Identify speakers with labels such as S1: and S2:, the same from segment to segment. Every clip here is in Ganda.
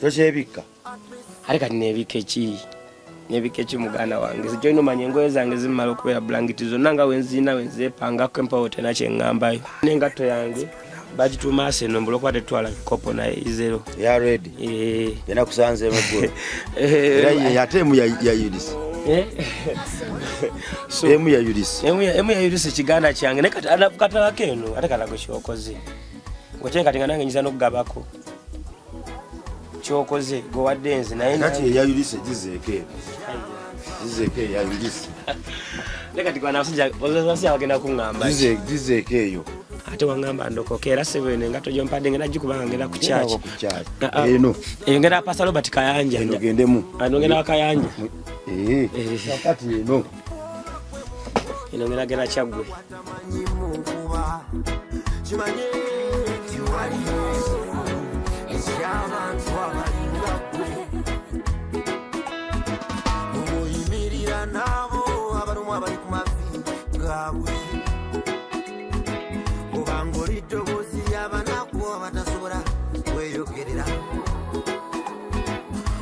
S1: Tokyebikka?
S2: Ate kati nebikka eki? Nebikka eki muganda wange? Zijolina omanya engoye zange zimmala okubeera bulangiti zonna nga wenzirina wenzeepangako empawo tena kyeŋŋambayo. N'engatto yange bagituuma Arsenal mbula okuba tetwala bikopo naye izero.
S1: Ya ready.
S2: Eh.
S1: Yena kusanze eggulo. Era ye ate emu ya Yudisi.
S2: Eh. So,
S1: Emu ya Yudisi.
S2: Emu ya Yudisi kiganda kyange naye kati katalako eno ate kalago kyokoze. Ngokye kati nga nange nyiza n'okugabako. Kyokoze gwe nze naye
S1: kati eya Yudisi gizeeko eno. Gizeeko eya Yudisi.
S2: Naye kati gwana abasajja bagenda kuŋŋamba.
S1: Gizeeko eyo.
S2: Ate waŋŋamba ndokoke era sebo eno engatto gyompadde ngenda gikubanga ngenda ku kyaki.
S1: Ah, ah. Eno.
S2: Eyo ngenda Pastor Robert Kayanja.
S1: Eno gendemu.
S2: Ano ngenda Kayanja.
S1: Eh. Kati eno.
S2: Eno ngenda genda Kyaggwe.
S3: Oyimirira nabo abalumu abali ku mavi gaabwe obanga oli ddoboozi ly'abanaku abatasobola kweyogerera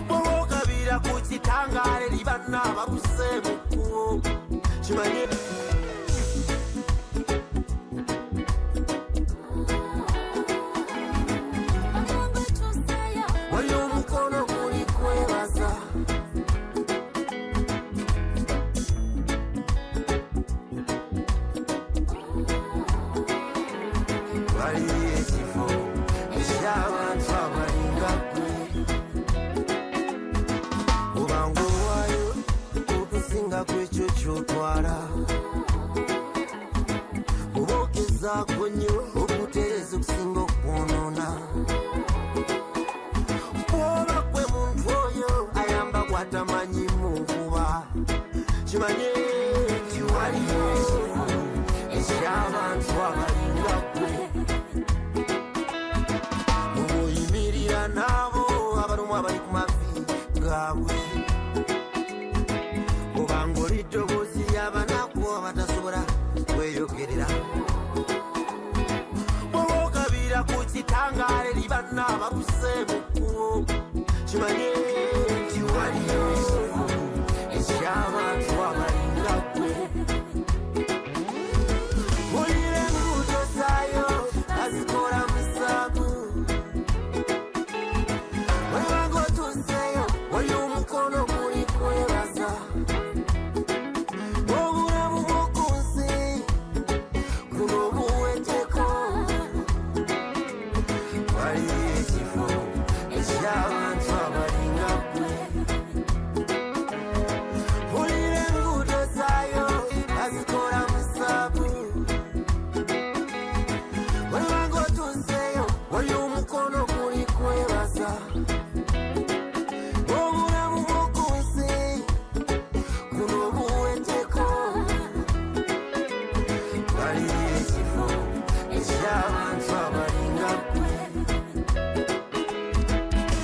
S3: bw'oba ku kitangaala eri banna ababuse mu kkubo kimanye. Wali omukono guli kwebaza. Waliyo ekifo eky'abantu abalinga ggwe obanga owaayo okusinga ku ekyo ky'otwala oba ogezaako nnyo okutereeza okusinga okwonoona bw'oba gwe muntu oyo ayamba gw'atamanyi mu nkuba kimanye nti waliyo ekifo eky'abantu abalinga ggwe oyimirira nabo abalumu abali ku mavi gaabwe obanga oli ddoboozi ly'abanaku abatasobola kweyogerera bw'oba okabira ku kitangaala eri banna ababuse mu kkubo kimanye nti waliyo ekifo eky'abantu abalinga ggwe. Wulira enguudo zaayo azikola mu zaabu. Webanga otuuseeyo wali omukono guli kwebaza. Obulamu bw'oku nsi guno buweddeko. Waliyo ekifo eky'abantu abalinga ggwe. Wulira enguudo zaayo azikola mu zaabu. Webanga otuuseeyo wali omukono guli kwebaza. Obulamu bw'oku nsi guno buweddeko. Waliyo ekifo eky'abantu abalinga ggwe.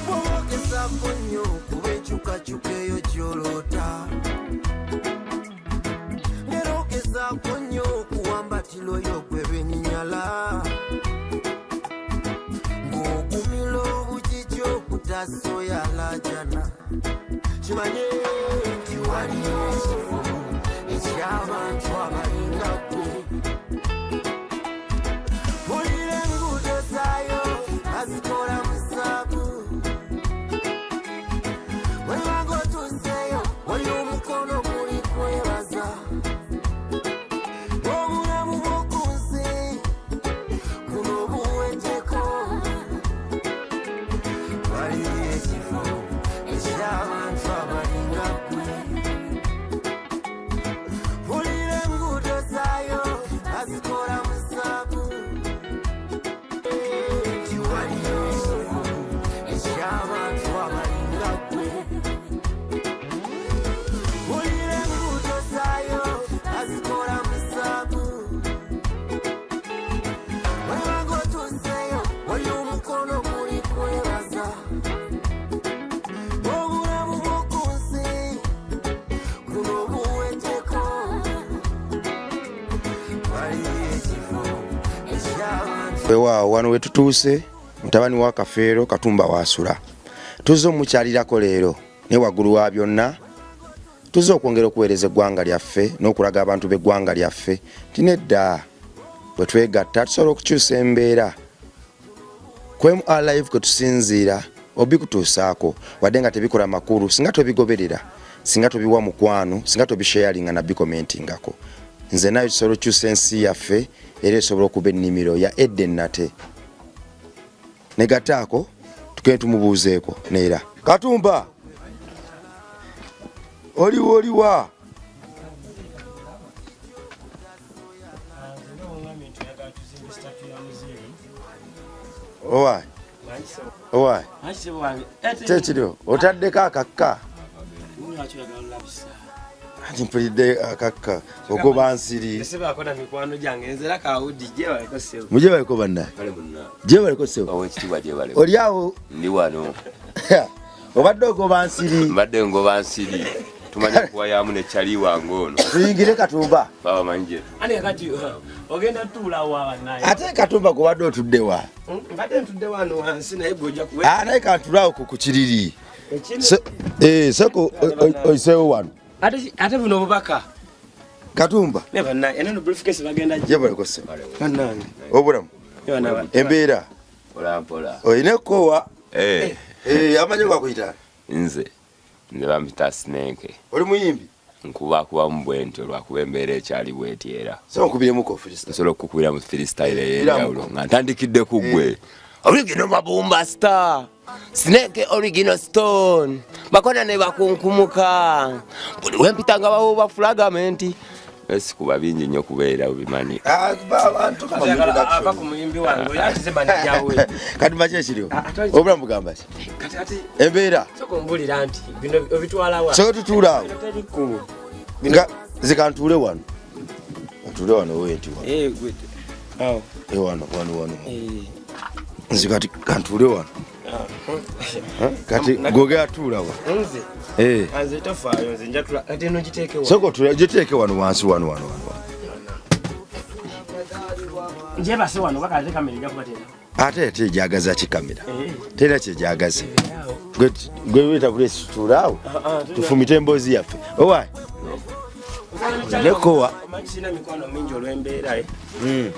S3: Bw'oba ogezaako nnyo kuba enkyukakyuka eyo gy'oloota. Ngera ogezaako nnyo okuwambatira oyo gwe benyinyala. Ng'ogumira obugigi okutaasa oyo alaajana. Kimanye nti waliyo ekifo eky'abantu abalinga ggwe. Wulira enguudo zaayo azikola mu zaabu. Webanga otuuseeyo wali omukono guli kwebaza. Obulamu bw'oku nsi guno buweddeko. Waliyo ekifo eky'abantu abalinga ggwe. Wulira enguudo zaayo azikola mu zaabu. Nti waliyo ekifo eky'abantu abalinga ggwe. Wulira enguudo zaayo azikola mu zaabu. Webanga otuuseeyo wali omukono guli kwebaza. Obulamu bw'oku nsi guno buweddeko. Waliyo ekifo eky'abantu
S1: Weewaawo wano we tutuuse mutabani wa Kafeero Katumba waasula. Tuzze omukyalirako leero naye waggulu wa byonna tuzze okwongera okuweereza eggwanga lyaffe n'okulaga abantu b'eggwanga lyaffe nti nedda bwe twegatta tusobola okukyusa embeera. Ku MR Live kwe tusinziira obikutuusaako wadde nga tebikola makulu singa tobigoberera, singa tobiwa mukwano, singa tobisharinga na bikomentingako. Nze nayo tusobola okukyusa ensi yaffe era esobola okuba ennimiro ya Eden nate. Negataako tugende tumubuuzeeko neera. Katumba oliwa oliwa? Owai owai kyekiriwo otaddeko akakka anti mpulidde akakka ogoba nsiri mujebaleko banna jebaleko sebo oli awo
S4: ndi wano
S1: obadde ogoba nsiri
S4: mbadde ngoba nsiri tumanya kuwayamu ne chali wange ono
S1: tuyingire katumba
S4: baba manje
S2: ane kati ogenda tuula wa naye
S1: ate katumba gobadde otudde wa
S2: mbadde ntudde wano wansi naye gwoja kuwe
S1: ah naye kantulaawo ku kiriri eh seko oyiseewo wano
S2: ate ate buno obubaka
S1: katumba
S2: ne banna eno no briefcase bagenda
S1: jebaleko sebo
S2: bannange
S1: obulamu embeera
S4: mpola mpola
S1: olina ekkowa
S4: eh.
S1: Eh, amanyi gwakuyita
S4: nze nze bampita Snake.
S1: Oli muyimbi?
S4: Nkubakubamu bwentyo lwakuba embeera ekyali bweti era
S1: so nkubiremuko freestyle.
S4: Nsobola okukubira mu freestyle ey'enjawulo nga ntandikidde ku ggwe. Original Mabumba Star, Snake Original Stone, bakona ne bakunkumuka buli wempita nga bawo bafulagamenti esikuba bingi nnyo kubeera obimanyi.
S1: Ah,
S2: ava ku muyimbi wange oyo atize manager we.
S1: Kati maki ekiriwo obulamu bugamba ki?
S2: Kati ati
S1: embeera
S2: sooka ombulira nti bino obitwala wa?
S1: Sooka tutuule awo.
S2: Teri kkubo.
S1: Nga zika ntuule wano. Ntuule wano we nti wano.
S2: Eh, gwe. Awo.
S1: Eh, wano wano wano.
S2: Eh.
S1: Nze kati kantuule wano.
S2: Ah.
S1: Kati goge atuula wa?
S2: Nze.
S1: Eh.
S2: Nze tofaayo nze njatula kati eno giteeke wa?
S1: Sooka otuule giteeke wano wansi wano wano wano.
S2: Njebase wano wakati kamera ejja kubateera.
S1: Ate ate ejagaza ki kamera?
S2: Eh.
S1: Tera kyejagaza. Gwe weta bulesi tutuule awo. Tufumite emboozi yaffe. Owaye. Nekowa.
S2: Omanyi sirina mikwano mingi olw'embeera ye.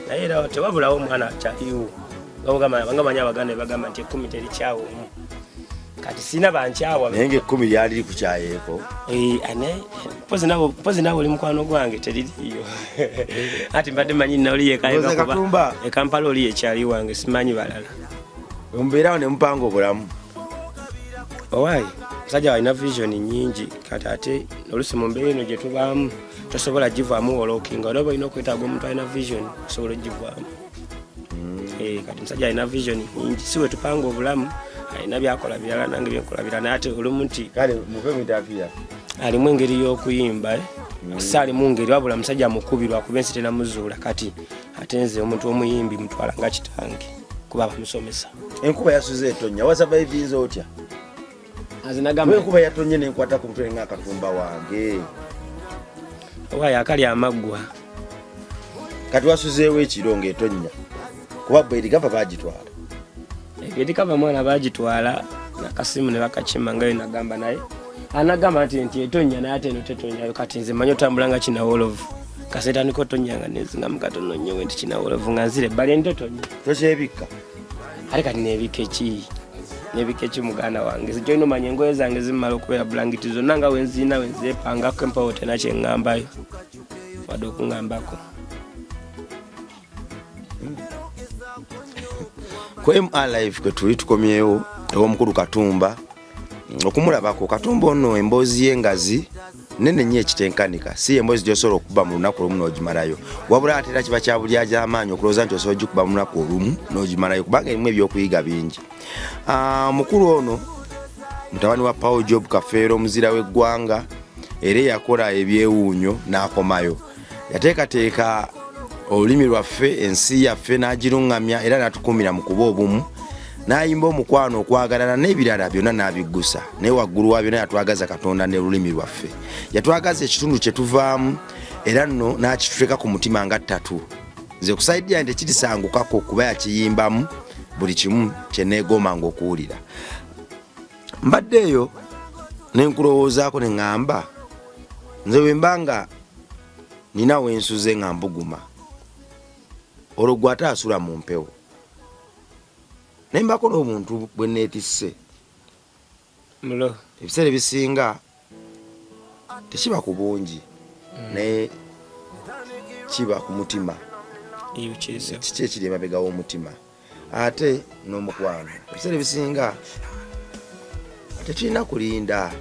S2: Naye era tewabulawo omwana akyaliwo. Nga manyi Abaganda bagamba nti ekkumi terikyawa omu. Kati sirina bankyawa.
S1: Naye ng'ekkumi lyali likukyayeeko.
S2: Eh, ane mpozi naawe oli mukwano gwange teririiyo. Ati mbadde manyi nina oli
S1: Mpozi Katumba.
S2: e Kampala oli ekyali wange simanyi balala.
S1: Mubeerawo ne mupanga obulamu.
S2: Owaayi musajja alina vision nnyingi kati ate oluusi mu mbeera eno gye tubaamu tosobola givaamu wolookinga olaba olina okwetaaga omuntu alina vision osobola ogivaamu. Eh, kati musajja alina vision nnyingi si we tupanga obulamu alina byakola birala nange byenkola birala naye ate olumu nti
S1: Kale muve mu interview yaffe.
S2: alimu engeri y'okuyimba si alimu ngeri wabula musajja mukubi lwakuba ensi tenamuzuula kati ate nze omuntu omuyimbi mutwala nga kitange kuba bamusomesa.
S1: Enkuba yasuze etonnya wasurvivinze otya?
S2: Nze nagamba
S1: enkuba yatonye nenkwata ku mutwe nga Katumba wange.
S2: Owaaye akali amaggwa.
S1: Kati wasuzeewo ekiro ng'etonnya kuba bwe erikava baagitwala.
S2: Erikava mwana baagitwala nakasimu ne bakakima nga nagamba naye anagamba nti etonnya naye ate eno tetonyayo kati nze mmanyi otambula nga kinawolovu kaseetandika otonnya nga nezingamu katono nnyo nti kinawolovu nga nzira ebbali eno tetonya.
S1: Tokyebikka?
S2: Ate kati neebikka eki? Neebikka eki muganda wange? Nze gy'olina omanya engoye zange zimmala okubeera bulangiti zonna nga wenzirina wenzeepangako empawo tena kye ŋŋambayo wadde okuŋŋambako.
S1: Ku MR Live kwe tuli tukomyewo ew'omukulu Katumba okumulabako. Katumba ono emboozi ye ngazi nene nnyo ekitenkanika, si emboozi gy'osobola okukuba mu lunaku olumu n'ogimalayo, wabula ate era kiba kya bulyazaamaanyi okulowooza nti osobola ogikuba mu lunaku olumu n'ogimalayo kubanga erimu ebyokuyiga bingi. Mukulu ono mutabani wa Paul Job Kafeero omuzira w'eggwanga era eyakola ebyewuunyo n'akomayo. Yateekateeka olulimi lwaffe, ensi yaffe n'agiruŋŋamya era n'atukuumira mu kuba obumu, n'ayimba omukwano, okwagalana n'ebirala byonna n'abiggusa. Naye waggulu wa byonna yatwagaza Katonda n'olulimi lwaffe. Yatwagaza ekitundu kye tuvaamu era nno n'akituteeka ku mutima nga ttatu. Nze ku sayidi yange tekirisangukako kuba yakiyimbamu buli kimu kye neegombanga okuwulira. Mbadde eyo ne nkulowoozaako ne ŋŋamba nze bwe mba nga nina wensuze nga mbuguma, olwo gwe ate asula mu mpewo, naye mbako n'obuntu bwe neetisse.
S2: Mulo.
S1: Ebiseera ebisinga tekiba ku bungi, naye kiba ku mutima.
S2: Iyo kirisewo.
S1: Kiki ekiri emabega w'omutima ate n'omukwano? Ebiseera ebisinga tekirina kulinda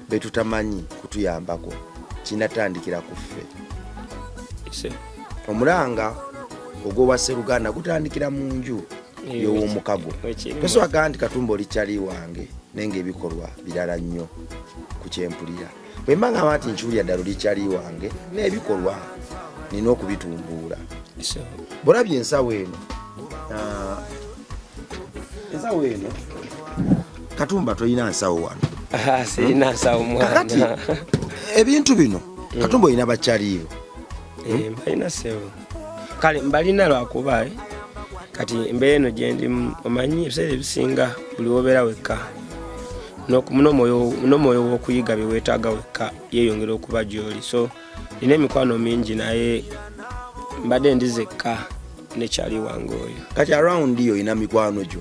S1: betutamanyi kutuyambako, kinatandikira ku ffe. Omulanga ogw'owa Sseruganda gutandikira mu nju y'ow'omukago. Tosobola gamba nti Katumba oli kyali wange, naye ng'ebikolwa birala nnyo ku kyempulira. Bwe mba ngamba nti nkiwulira ddala oli kyali wange, n'ebikolwa nina okubitumbuula. Bwolabye ensawo eno, ensawo eno, Katumba tolina nsawo wano.
S2: Sirina nsawo mwana.
S1: Kakati ebintu bino, Katumba, olina bakyaliibo?
S2: Mbalina ssebo. Kale mbalina lwakuba kati embeera eno gyendimu, omanyi ebiseera ebisinga buli wobeera wekka n'omwoyo w'okuyiga bye weetaaga wekka yeeyongera okuba gy'oli. So nina emikwano mingi, naye mbadde ndizekka nekyali wange oyo.
S1: Kati around yo olina mikwano gyo,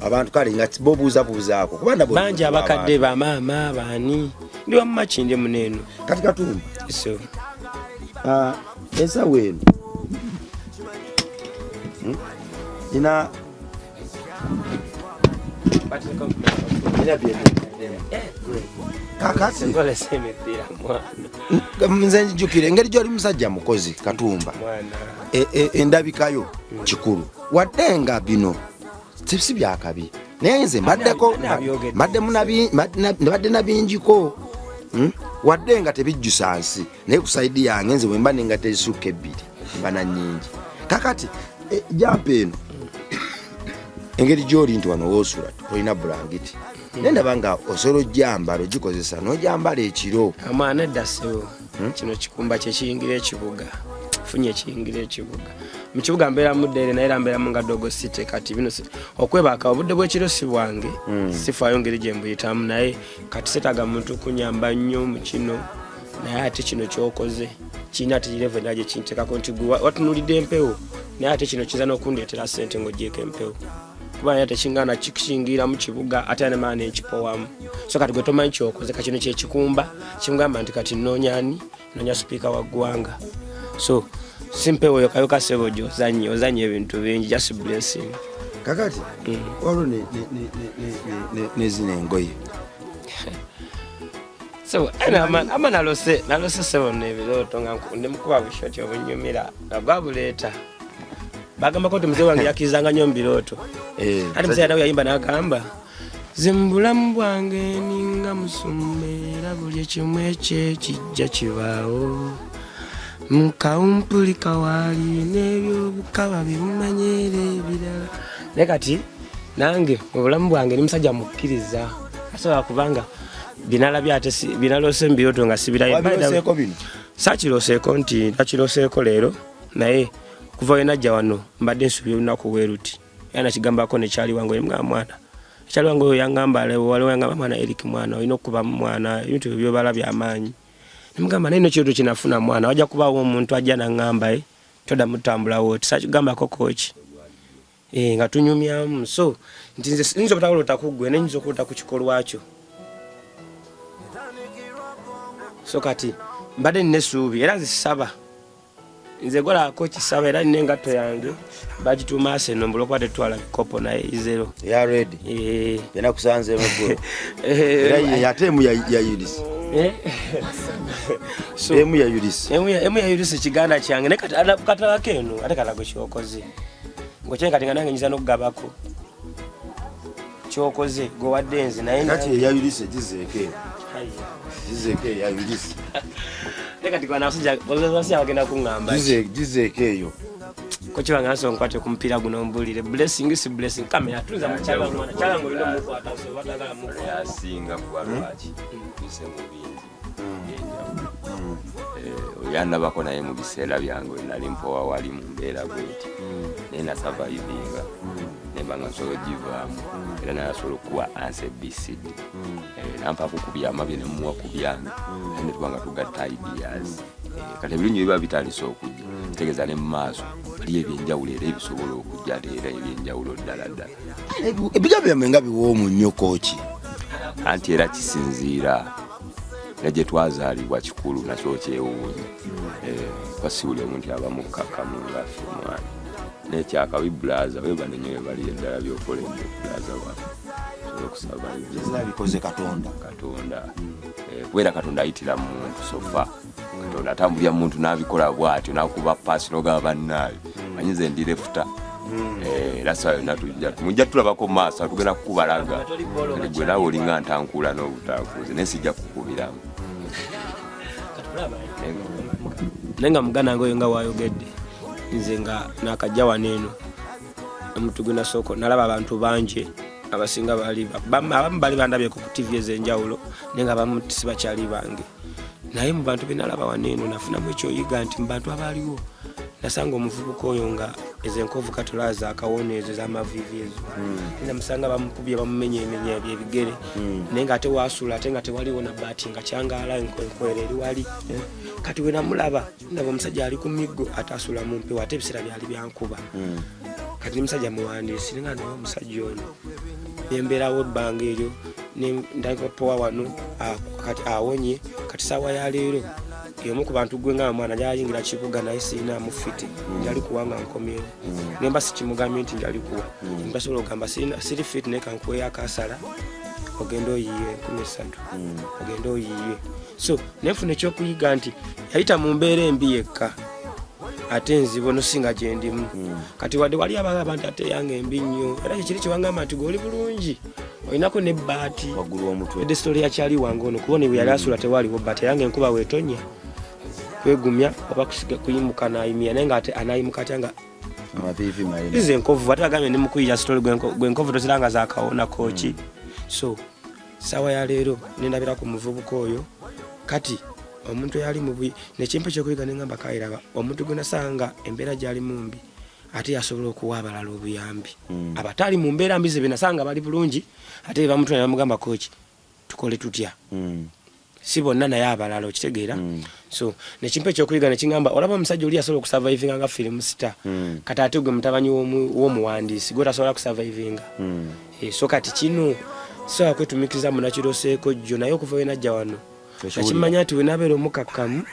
S1: abantu kale nga bobuuzabuuzaako kuba ndaba
S2: bangi, abakadde, bamaama, baani, ndi wamumakindi muneeno.
S1: Kati Katumba,
S2: so
S1: ensawo eno, nina byeneddemu kakati.
S2: Ngolesa emipiira mwana.
S1: Nze njijukire engeri gyoli musajja mukozi, Katumba.
S2: Mwana.
S1: Endabikayo kikulu, wadde nga bino si byakabi, naye nze mbaddeko
S2: Ani abyogedde?
S1: Mbadde nabingiko. Wadde nga tebijjusa nsi, naye ku side yange nze bwemba nenga tezisukka ebbiri mba na nnyingi. Kakati jumper eno, engeri gyoli nti wano woosula tolina bulangiti, naye ndaba nga osobola ojjambala, ogikozesa n'ojambala ekiro.
S2: Amwana edda ssebo. Kino kikumba kyekiyingira ekibuga, funye ekiyingira ekibuga. Mu kibuga mbeera muddeere, naye era mbeeramu nga dogo city. Kati bino okwebaka obudde bw'ekiro si bwange, sifaayo ngeri gye mbuyitamu, naye kati setaaga muntu kunyamba nnyo mu kino. Naye ate kino kyokoze kirina ate level endala gye kinteekako nti gwe watunulidde empewo, naye ate kino kiyinza n'okundeetera ssente ng'ogyeko empewo, kuba naye tekingaana kikiyingira mu kibuga ate nemala nenkipowamu. So kati gwe tomanyi kyokoze. Ka kino kyekikumba kimugamba nti kati nnoonya ani? Noonya sipiika wa ggwanga. So simpewo yokayoka sebo, gyozanye ozanye ebintu bingi, just blessing.
S1: Kakati waliwo nezino engoye.
S2: So ama nalose sebo nebirooto nga ndi mukuba bushoti obunyumira nga gwabuleeta. Bagambako nti muzeeyi wange yakkirizanga nnyo mu birooto. Ate muzeeyi nawe yayimba n'agamba, "Nze mu bulamu bwange ninga musumba, era buli ekimu ekyo kijja kibaawo mukawumpuli kawaali n'ebyobukaba bibumanyera ebirala." Naye kati nange mu bulamu bwange ni musajja mukkiriza, asobola kubanga binalabye ate binaloose mu birooto nga sibirayo.
S1: Wabiroseeko bino?
S2: Sakiroseeko nti nakiroseeko leero, naye okuva we najja wano mbadde nsubira olunaku bwe luti, era nakigambako nekyali wange oyo mugamba mwana, ekyali wange oyo yangamba waliwo yangamba, "Mwana Eric, mwana olina okubamu mwana, ebintu ebyo byobala byamaanyi." Nemugamba, "Naye nekirooto kinafuna mwana, wajja kubaawo omuntu ajja naŋŋamba, toddamu tutambulawo oti." Sakigambako kooki, nga tunyumyamu. So nti nze nyinza obutakuloota ku ggwe, naye nyinza okuloota ku kikolwa kyo. So kati mbadde nina essuubi, era nze saba, nze golako kisaba, era nina engatto yange bagituuma Arsenal mbula okuba tetwala bikopo, naye izero.
S1: Ya red?
S2: Eh.
S1: Yenakusanzeemu eggulo, era ye ate emu ya Ulis.
S2: Eh? So,
S1: Emu ya Ulis.
S2: Emu ya Ulis kiganda kyange, naye kati katalako eno ate kalago kyokoze ngokye kati nga nange nyinza n'okugabako kyokoze gwewadde nze, naye
S1: kati eya Ulis egizeeko eno.
S2: Haya.
S1: Gizeeko eya Ulis.
S2: Naye kati gwana abasajja bagenda kuŋŋamba ki?
S1: Gizeeko eyo.
S2: Kokiba nga nsobola nkwate ku mupiira guno mbuulire blessing si blessing. Kamera tunza mukyala, mwana kyala ngaolina omukwata, so batagala mukwata.
S4: Yasinga kuba lwaki tuyise mu bingi. Ebyenjawulo. Oyandabako naye mu biseera byange we nali mpowa wali mu mbeera bweti, naye nasurvivinga nemba nga nsobola ogivaamu, era naye asobola okuwa answer ABCD. Nampaako ku byama bye, nemuwa ku byange, ate netuba nga tugatta ideas. Kati ebirungi biba bitandise okujja, kitegeeza ne mu maaso waliyo ebyenjawulo, era ebisobola okujja, ate era ebyenjawulo ddala ddala.
S1: Ebigambo byammwe nga biwoomu nnyo, kooki.
S4: Anti era kisinziira ne gye twazaalibwa, kikulu nakyo kyewuunye. Kuba si buli omuntu aba mukkakkamu ngaffe, mwana nekyakabi. Brother, webale nnyo, webaliyo eddala byokola ennyo, brother waffe, osobola okusaba.
S1: Bikoze Katonda.
S4: Katonda. Kubeera Katonda ayitira mu muntu, so far Katonda atambulira mu muntu n'abikola bw'atyo, n'akuba paasi n'ogaba bannaayo. Manyi nze ndi lefta. Era saa yonna tujja mujja tulabako mu maaso, tugenda kukubalaga. Kati gwe naawe olinga ntankuula n'obutankuuzi, naye sijja kukubiramu.
S2: Naye nga muganda wange oyo nga wayogedde, nze nga nakajja wano eno omuntu gwe nasooka nalaba abantu bangi, abasinga bali abamu bali bandabyeko ku TV ez'enjawulo, naye nga abamu sibakyali bange. Naye mu bantu benalaba wano eno nafunamu ekyoyiga nti mu bantu abaaliwo nasanga omuvubuka oyo nga ezo enkovu katolaaza akawona, ezo ez'amaviivi ezo. Namusanga bamukubye, bamumenyemenya ebyo ebigere, naye nga ate wasula ate nga tewaliwo na baati, nga kyangaala enkwera eri wali. Kati we namulaba, ndaba omusajja ali ku miggo, ate asula mu mpewo, ate ebiseera byali byankuba. Kati ni musajja muwandiisi, naye nga naye omusajja ono nembeerawo ebbanga eryo, ndagpowa wano, kati awonye. Kati saawa ya leero emu ku bantu gwe nga mwana gyayingira kibuga, naye sirinaamu fit njali kuwa nga nkomyewo, nemba sikimugambye nti njali kuwa, nbasobola okugamba siri fit, naye kankuweyo akasala ogenda oyiye 3000, ogenda oyiye. So nenfuna ekyokuyiga nti yayita mu mbeera embi yekka, ate enzibu nosinga gyendimu. Kati wadde wali abagamba nti ate yange embi nnyo, era kyekiri kyewangamba nti gweoli bulungi, olinako nebbaati
S1: waggulu w'omutwe.
S2: Edde story yakyali wange ono, kubona bwe yali asula tewaliwo bbaati. Yange enkuba weetonya kwegumya oba kusiga kuyimuka nayimira, naye nga ate anayimuka atya nga
S1: amaviivi malina?
S2: Ize enkovu, ate bagambye ndi mukuyira story gwenkovu toziranga zakawona koki. So sawa ya leero nendabira ku muvubuka oyo, kati omuntu eyali mubi nekimpa ekyokuyiga, nengamba kayiraba omuntu gwe nasanga embeera gyalimu mbi, ate yasobola okuwa abalala obuyambi abataali mu mbeera mbi. Ze benasanga bali bulungi, ate bebamutula ne bamugamba, "Koki, tukole tutya?" Si bonna, naye abalala, okitegeera? So nekimpa ekyokuyiga, nekiŋamba olaba omusajja oli yasobola okusurvivinga nga film star, kati ate gwe mutabanyi w'omuwandiisi gwe tasobola kusurvivinga. So kati kino sobola kwetumikiriza munakiroseeko jjo, naye okuva wenajja wano nakimanya nti wenabeera omukakkamu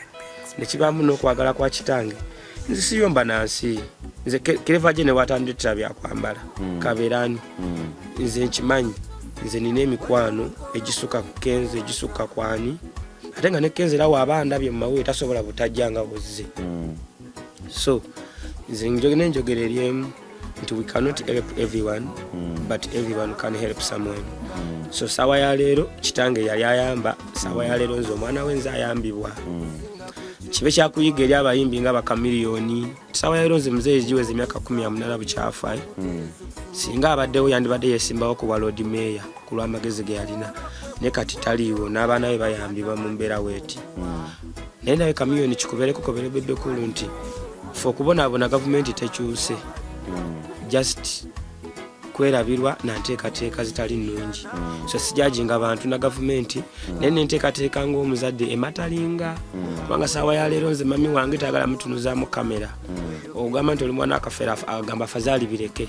S2: nekibaamu n'okwagala kwa kitange, nze siyomba nansi. Nze kereva gye newatandetera byakwambala kabeerani, nze nkimanyi nze nina emikwano egisuka ku Kenzo, egisuka kwani, ate nga ne Kenzo era waaba ndabye mu mawulire tasobola butajja nga buzze. So nze nenjogera eryemu nti we cannot help everyone, but everyone can help someone. So sawa ya leero kitange yali ayamba, sawa ya leero nze omwana we nze ayambibwa. Kibe kyakuyiga eri abayimbi nga bakamiliyoni. Sawa ya leero nze muzeeyi giweza emyaka 18 bukyafa. Singa abaddewo yandibadde yesimbawo ku bwa Lord Mayor ku lw'amagezi ge yalina, naye kati taliiwo, n'abaana be bayambibwa mu mbeera weeti. Naye nawe Kamiliyoni, kikubeereko kobere Bebe Cool nti fe okubonaabona gavumenti tekyuse, just kwerabirwa nanteekateeka zitali nnungi. So sijajinga bantu na gavumenti, naye nenteekateeka ngaomuzadde ematalinga, kubanga saawa ya leero nze mami wange tayagala mutunuzaamu kamera. Ogamba nti oli mwana akafeera, agamba fazaali bireke.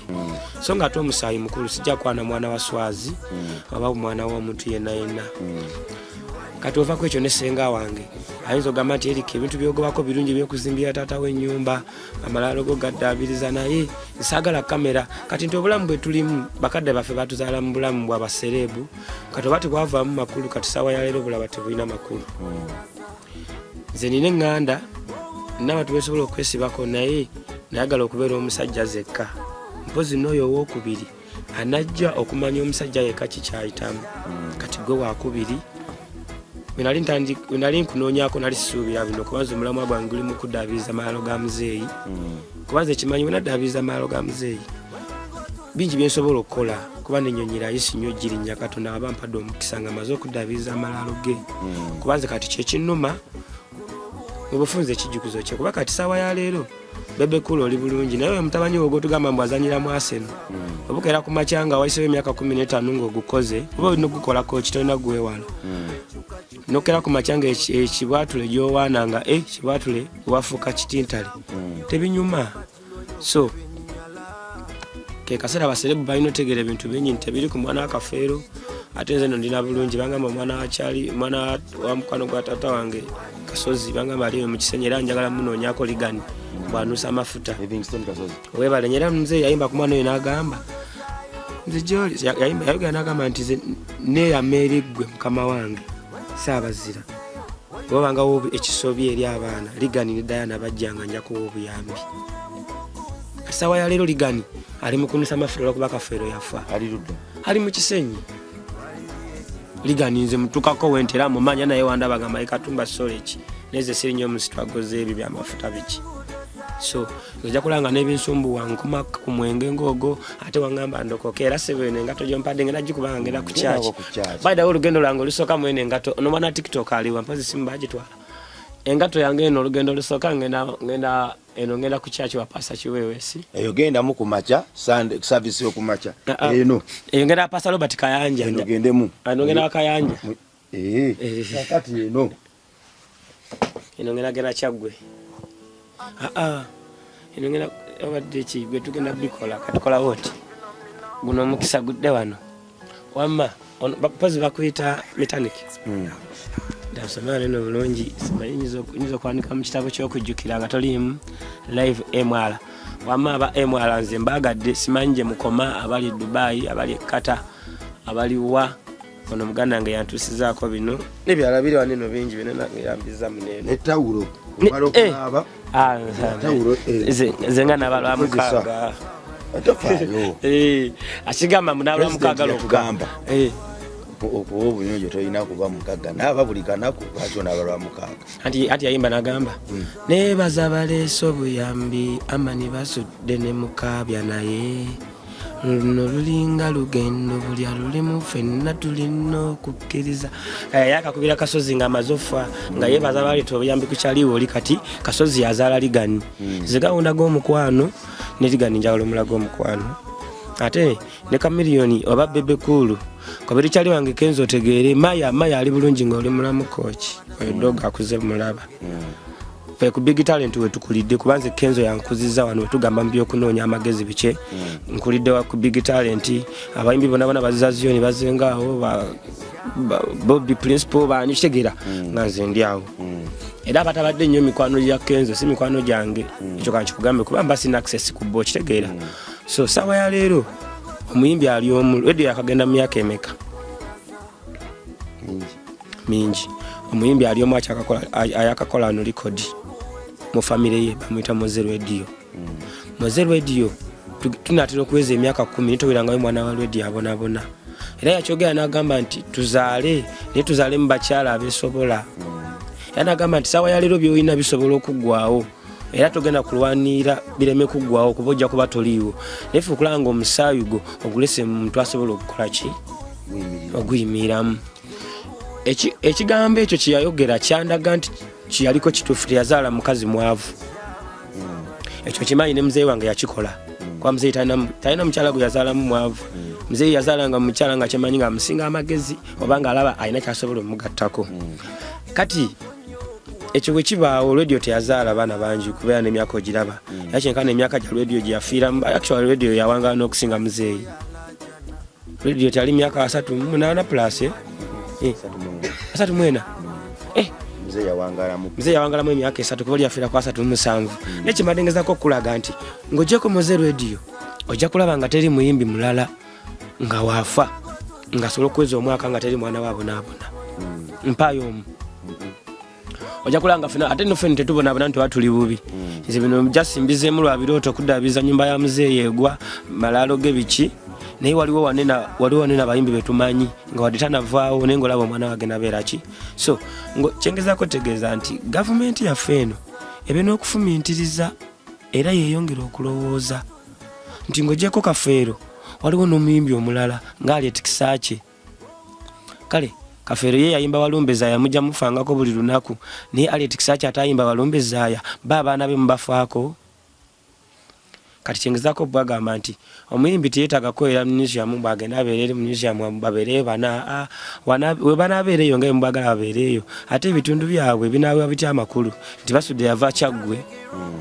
S2: So nga ate omusaayi mukulu, sijja kwana mwana wa swazi oba mwana w'omuntu yenna yenna. Kati ovako ekyo, ne senga wange ayinza ogamba nti erika ebintu byogobako birungi ebyokuzimbira taata w'ennyumba, amalalo go gaddaabiriza, naye nsaagala kamera. Kati nti obulamu bwe tulimu, bakadde baffe batuzaala mu bulamu bwa basereebu, kati oba tebwavaamu makulu, kati saawa ya leero bulaba tebulina makulu. Nze nina eŋŋanda, nina abantu besobola okwesibako, naye nayagala okubeera omusajja zekka. Mpozi n'oyo owokubiri anajja okumanya omusajja yekka kikyayitamu. Kati gwe wakubiri, wenali nkunoonyako nali sisuubira bino, kubanza omulamwa gwange guli mu kuddaabiriza malaalo ga muzeeyi, kubanza ekimanyi wenaddaabiriza malaalo ga muzeeyi. Bingi byensobola okukola kuba nenyonyi layisi nnyo girinnya. Katonda aba mpadde omukisa nga maze okuddabiriza amalaalo ge. Kuba nze kati kyekinnuma mu bufunze ekijjukizo kye, kuba kati saawa ya leero Bebe Cool oli bulungi, naye oyo mutabani wo gwotugamba mbu azanyira mu Arsenal, obukeera ku makya nga wayisewo emyaka 15 ng'ogukoze, oba olina ogukolako ki, tolina gwewala. Nokera ku makya nga ekibwatule gyowaana nga kibwatule wafuuka kitintale, tebinyuma. So ke kaseera abaserebu balina otegeera ebintu bingi nti tebiri ku mwana wakafeero. Ate nze no ndina bulungi, bangamba omwana wakyali omwana wa mukwano gwa taata wange Kasozi, bangamba aliyo mu Kisenyi, era njagala munoonyako ligani bwanuusa amafuta.
S1: Livingstone Kasozi.
S2: Webale era muzeeyi yayimba ku mwana oyo n'agamba nze gyoli yayimba yayogera n'agamba nti nze neeyama eri ggwe mukama wange Saabazira, wabangawo ekisobi eri abaana Ligani ne Dayana bajjanga nja kuwa obuyambi. Essaawa ya leero Ligani ali mu kunusa mafuta olwokuba Kafeero yafa.
S1: Ali ludda?
S2: Ali mu Kisenyi. Ligani nze mutukako wenti era mumanya, naye wandaba gamba Katumba soleki neze siri nnyo mu struggle z'ebyo byamafuta biki. So ojja kulanga n'ebinsumbuwa nkuma ku mwenge ng'ogwo, ate wangamba ndokoke era sebe eno engato gyompadde ngenda gikubanga ngenda ku
S1: Ngenda
S2: church.
S1: ku church.
S2: By the way, olugendo lwange olusooka mwene engato nomwana TikTok aliwa mpozi simu bagitwala engato yange eno. Olugendo olusooka ngenda eno, ngenda ku church wa Pastor Kiweewesi.
S1: Eyo gendamu ku makya, Sunday service yo ku makya.
S2: Ah, ah.
S1: Eno.
S2: Eyo ngenda Pastor Robert Kayanja.
S1: Eno gendemu.
S2: Ano ngenda wa Kayanja.
S1: Kakati eno.
S2: Eno ngenda genda Kyaggwe. Aa, eno ngenda obadde ki gwe tugenda bikola katukola woti guno omukisa gudde wano wamma pozi bakuyita metaniki. Ndasomera neno bulungi, simanyi nyinza okuwanika mu kitabo ky'okujjukira nga toliimu live mr. Wamma aba mr nze mbagadde, simanyi gye mukoma, abali e Dubai, abali e Qatar, abali wa. Ono muganda wange yantuusizaako bino n'ebirala biri wano eno bingi bino yambiza muneeno.
S1: Netawulo omala okunaaba.
S2: Ah,
S1: Tawulo,
S2: nze nga naba lwa
S1: Kozesa.
S2: mukaaga.
S1: Tofaayo.
S2: Akigamba mbu naba lwa mukaaga
S1: President
S2: lwokka.
S1: yatugamba. Okuwa obuyonjo tolina kuba mugagga, naaba buli kanaku, lwaki onaaba lwa mukaaga?
S2: Anti yayimba nagamba nebaza baleese obuyambi amani basudde ne mukaabya, naye luno lulinga lugendo bulya lulimu ffenna tulina okukkiriza. Yakakubira Kasozi ng'amaze ofa nga yebaza baleeta obuyambi ku kyaliwo oli. Kati Kasozi yazaala Ligani. Nze gawundaga omukwano ne Ligani, njagala omulaga omukwano ate ne Kamiliyoni oba Bebe Cool kabiri kyali wange Kenzo otegeere maya maya ali bulungi ng'oli mulamu kooki oyo dogo akuze mulaba. Fe ku Big Talent wetukulidde, kuba nze Kenzo yankuziza wano wetugamba mu byokunoonya amagezi bike. Nkulidde wa ku Big Talent, abayimbi bonna bona bazaziyoni bazengaawo Bobby Principal bani kitegeera nga nze ndi awo. Era abatabadde nnyo mikwano gya Kenzo si mikwano gyange, ekyo kankikugambe kuba mba sina access ku bo, kitegeera. So sawa ya leero omuyimbi ali omu Radio yakagenda mu myaka emeka? Mingi. Omuyimbi ali omu ayakakola ano record mu famire ye bamuyita Moze Radio. Moze Radio tunatera okuweza emyaka 10 nitowerangayo mwana wa Radio abonabona, era yakyogera n'agamba nti tuzaale naye tuzaale mu bakyala abesobola. Era n'agamba nti saawa ya leero byolina bisobola okuggwawo, era togenda kulwanirira bireme kuggwawo kuba ojja kuba toliiwo, naye fe okulaba nga omusaayi gwo ogulese muntu asobola okukola ki oguyimiriramu. Ekigambo ekyo kyeyayogera kyandaga nti kiyaliko kituufu, teyazaala mukazi mwavu. Ekyo kimanyi ne muzeeyi wange yakikola, kuba muzeeyi talina mukyala gwe yazaalamu mwavu. Muzeeyi yazaalanga mukyala nga kyemanyi nga amusinga amagezi oba nga alaba alina kyasobola omugattako. Kati ekyo bwe kibaawo, Radio teyazaala baana bangi kubeera n'emyaka ogiraba, era kyenkana emyaka gya Radio gye yafiiramu. Actually Radio yawangaala n'okusinga muzeeyi. Radio tyali myaka 38 plus, eh? 34.
S1: Mzee yawangalamu.
S2: Mzee yawangalamu emyaka 3 kuba lyafiira ku 37. Naye kyembadde ngezaako okukulaga nti ng'ogyeko Moze Radio ojja kulaba nga teri muyimbi mulala nga waafa ng'asobola okuweza omwaka nga teri mwana we abonaabona. Mpaayo omu. Ojja kulaba nga fena ate no fena tetubonaabona nti oba tuli bubi. Nze bino just mbizeemu lwa birooto kuddaabiza nyumba ya muzeeyi egwa malaalo ge biki, naye waliwo wanene abayimbi betumanyi nga wadde tanavaawo naye ngaolaba omwana wagenda abeera ki. So kyengezaako tegeeza nti gavumenti yaffe eno ebe n'okufumintiriza era yeeyongera okulowooza nti ng'ogyeko Kafeero. Waliwo n'omuyimbi omulala ng'ali etikisakye. Kale Kafeero ye yayimba Walumbe Zaaya, mujja mufangako buli lunaku, naye Aliet Kisakye atayimba Walumbe Zaaya, ba abaana be mubafaako? Kati kyengezaako obagamba nti omuyimbi teyetaaga kukolera mu museum mbu agende abeere eri mu museum babeereyo bana, we banaabeera eyo nga bwemubagala babeereeyo, ate ebitundu byabwe binaaweebwa bitya amakulu nti Basudde yava Kyaggwe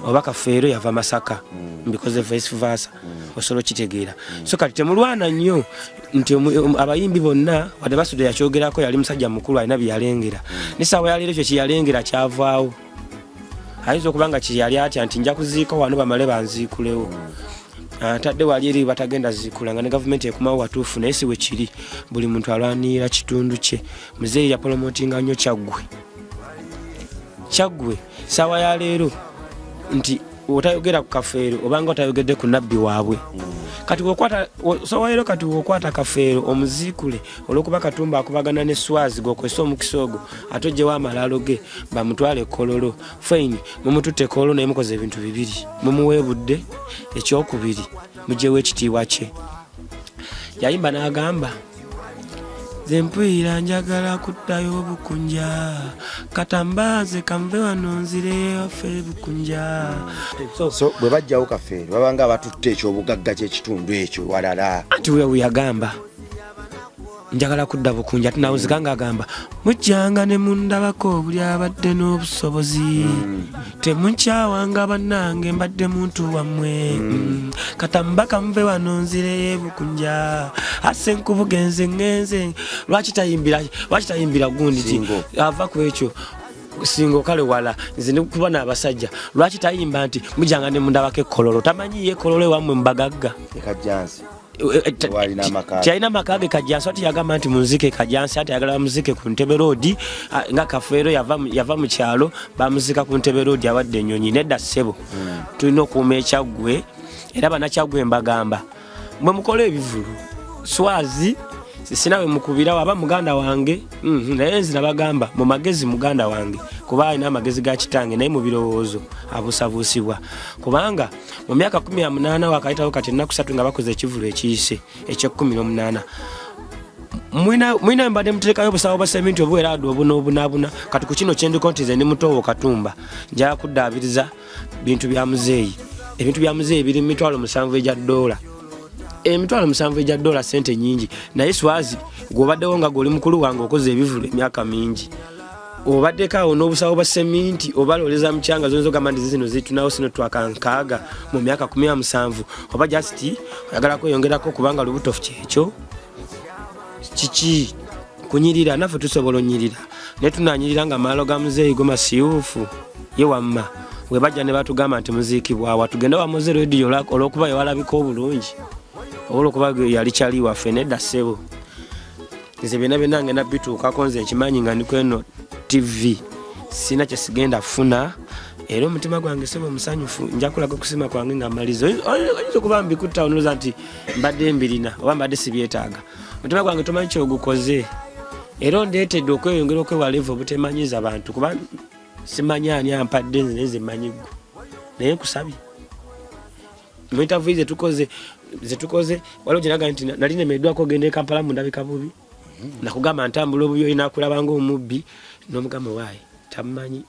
S2: oba Kafeero yava Masaka, mbikoze vice versa, osobola okitegeera. So kati temulwana nnyo nti abayimbi bonna, wadde Basudde yakyogerako, yali musajja mukulu alina bye yalengera, nesaawa yaleero ekyo kyeyalengera kyavaawo. Ayinza okuba nga kyeyali atya nti nja kuziika wano bamale banziikulewo, atadde wali eri batagenda ziikula nga ne gavumenti ekumawo watuufu, naye si wekiri. Buli muntu alwanirira kitundu kye. Muzeeyi yapolomotinga nnyo Kyaggwe. Kyaggwe saawa ya leero nti otayogera ku Kafeero obanga otayogedde ku nabbi waabwe. Kati wokwata saawa leero, kati wokwata Kafeero omuziikule olwokuba Katumba akubagana ne Swazi, gwokozesa omukisa ogwo ate ojjewo amalaalo ge bamutwale Ekololo. Fine, mumututte Ekololo, naye mukoze ebintu bibiri: mumuweebudde, ekyokubiri mugyewo ekitiibwa kye. Yayimba n'agamba, "Nze mpulira njagala kuddayo Bukunja, katambaze kanve wano nzireyo waffe Bukunja."
S1: So bwe bajjawo Kafeero babanga abatutte ekyobugagga ky'ekitundu ekyo walala.
S2: Anti we yagamba njagala kudda Bukunja, ate nawuzika nga agamba, "Mujjanga ne mundabako buli abadde n'obusobozi, temunkyawanga bannange, mbadde muntu wammwe. Katamba kanve wano nzireyo Bukunja, ase nkubuga enze ŋŋenze." Lwaki tayimbira, lwaki tayimbira gundi ti
S1: Singo.
S2: Ava ku ekyo singo kale wala nze ndikuba n'abasajja. Lwaki tayimba nti mujjanga ne mundabako Ekololo? Tamanyiyo Ekololo ewammwe mubagagga?
S1: Ekajjansi. Walina amaka ge.
S2: Kyalina amaka ge Kajjansi. Ati yagamba nti munzike Kajjansi, ati ayagala bamuzike ku Ntebe Road, nga Kafeero yava mu kyalo bamuzika ku Ntebe Road awadde ennyonyi. Nedda ssebo, tulina okuuma Ekyaggwe. Era Banakyaggwe mbagamba, mwe mukole ebivulu, Swazi sina we mukubira waba muganda wange, naye nze nabagamba mu magezi muganda wange, kuba alina amagezi ga kitange, naye mu birowoozo abuusabuusibwa, kubanga mu myaka 18 wakayitawo kati ennaku 3 nga bakoze ekivulu ekiyise ekyekumi n'omunaana, mwina mbadde muterekayo obusawo bwa seminti obuwera adu obunoobunabuna. Kati ku kino kyendiko nti nze ndi mutowo Katumba, njala kuddaabiriza bintu bya muzeeyi. Ebintu bya muzeeyi biri mu 700,000 egya ddoola. 700,000 egya ddoola sente nyingi, naye Swazi gwobaddewo nga gwoli mukulu wange, okoze ebivulu emyaka mingi, obaddeko awo n'obusawo bwa seminti oba loleza mukyanga zoyinza ogamba nti zino zitunawo sino twakankaaga mu myaka 17, oba just oyagala kweyongerako kubanga lubuto kyekyo kiki kunyirira? Naffe tusobola onyirira, naye tunanyirira nga amaalo ga muzeeyi go masiiwuufu. Ye wamma we bajja ne batugamba nti muziikibwawa, tugende wa Mowzey Radio olw'okuba yewalabika obulungi oba olwokuba yali kyali waffe? Nedda ssebo, nze byonna byonna ngenda bituukako. Nze nkimanyi nga ndi kweno TV, sina kyesigenda funa, era omutima gwange sebo musanyufu. Nja kulaga okusima kwange nga maliza. Oyinza okuba mbikutta onoloza nti mbadde mbirina oba mbadde sibyetaaga. Omutima gwange tomanyi kyogukoze, era ondeetedde okweyongera okwewala evo obutemanyiza bantu, kuba simanyi ani ampadde nze, naye nze mmanyi ggwe. Naye nkusabye mu interview zetukoze waliwo gyenaga nti nali nemeddwako ogenda e Kampala mundabika bubi, nakugamba ntambula obubi, olina kulaba ngaomubbi n'omugamba waayi tamanyi,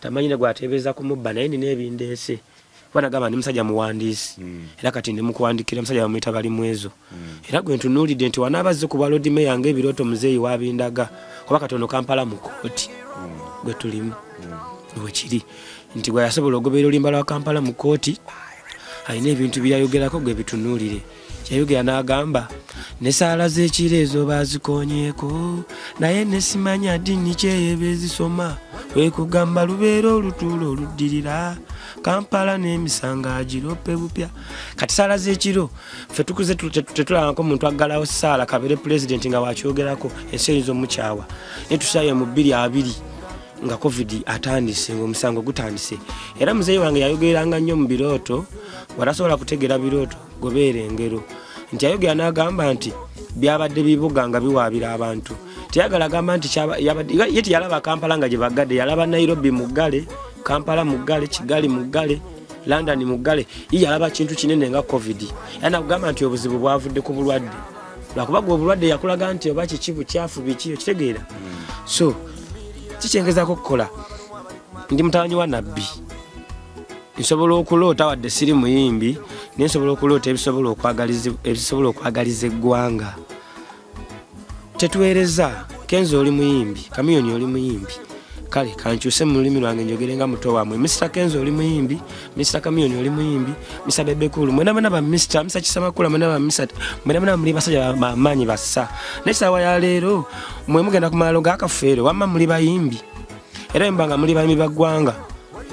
S2: tamanyi ne gwateebereza kumubba, naye nina ebindeese kuba nagamba ndi musajja muwandiisi, era kati ndi mukuwandikira musajja bamuyita Balimwezo, era gwe ntunuulidde nti wanaaba azze ku bwa Lord Mayor nga ebirooto muzeeyi wabindaga, kuba katono Kampala mu kooti gwe tulimu wekiri nti gwe yasobola ogoberera olimba lwa Kampala mu kooti, alina ebintu byeyayogerako gwe bitunuulire. Yayogera n'agamba ne saala z'ekiro ezo bazikonyeeko, naye ne simanya ddiini kyeyo beezisoma, kwe kugamba lubeera olutuula oluddirira Kampala n'emisango agirope bupya. Kati saala z'ekiro ffe tukuze tetulabangako muntu aggalawo saala kabere pulezidenti nga wakyogerako, ensi eyinza omukyawa. Naye tusaye mu 2020 nga COVID atandise, ngaomusango gutandise, era muzeeyi wange yayogeranga nnyo mu birooto, watasobola kutegeera birooto gobeera engero, nti ayogera n'agamba nti byabadde bibuga nga biwaabira abantu. Teyagala agamba nti ye teyalaba Kampala nga gye bagadde, yalaba Nairobi muggale, Kampala muggale, Kigali muggale. London muggale. Ye yalaba kintu kinene nga Covid, era nakugamba nti obuzibu bwavudde ku bulwadde, lwakuba gwe obulwadde yakulaga nti oba kiki bukyafu biki, okitegeera? So kikyengezako okukola, ndi mutabanyi wa nabbi, nsobola okuloota wadde siri muyimbi, naye nsobola okuloota ebisobola okwagaliza eggwanga. Tetuweereza Kenzo, oli muyimbi, Kamiyoni oli muyimbi. Kale kankyuse mu lulimi lwange njogere nga muto wammwe. Mr Kenzo oli muyimbi, Mr Kamiyoni oli muyimbi, Mr Bebekulu, mwena mwena ba Mr Kisamakula, mwena ba Mr, mwena mwena muli basajja bamaanyi bassa. Naye saawa ya leero mwe mugenda ku malalo g'akafeero, wamma muli bayimbi, era mba nga muli bayimbi ba ggwanga,